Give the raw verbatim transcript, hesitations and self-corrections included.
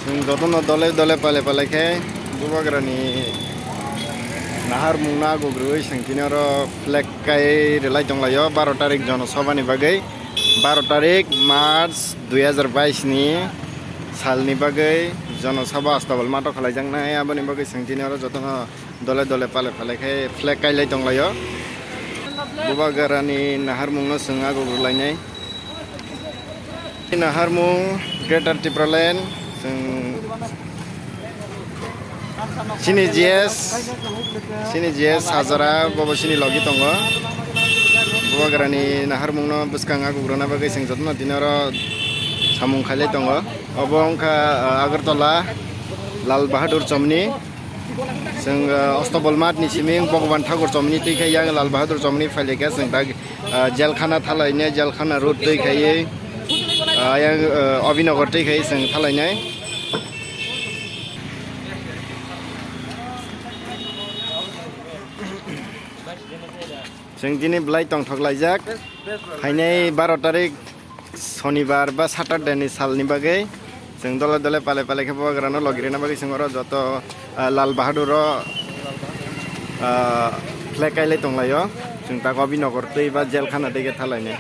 Jotono dole dole pale pale khe Bubagrani naharmungno agugrwi chwng tini oro flag kai rwlai tonglaio baro tarik Jono Sabhani bagwi. Baro tarik March dui hajar bais ni salni bagwi Jono Sabha Astabal mato khlaijaknai, aboni bagwi chwng tini oro jotono dole dole pale pale khe flag kailai tonglaio. Bubagrani naharmungno chwng agugrwlainai. Naharmung Greater Tipraland, chwng chini G S, chini G S Hazara, bobo chini logi tongo. Bubagrani naharmungno bwskang agugrana bagwi chwng jotono tini oro samung khailai tongo. Obo wngkha, ah, Agartala, Lal Bahadur Chomni. Chwng, ah, Ostobol Math ni simi Bhagwan Thakur Chomni twi khe yang Lal Bahadur Chomni phailai khe chwng tak, ah, Jelkhana thalainai, Jelkhana road twi khaiwi, ah, yang, ah, Abhinagar twi khaiwi chwng thalainai. Chwng tini belai tongthok laijak. Phainai baro tarik Sonibar ba Saturday ni salni bagwi chwng dole dole pale pale khe Bubagrano logirina bagwi chwng oro joto, ah, Lal Bahadur o, ah, flag kailai tonglaio. Chwng tak Abhinagar twi ba Jelkhana twi khe thalainai.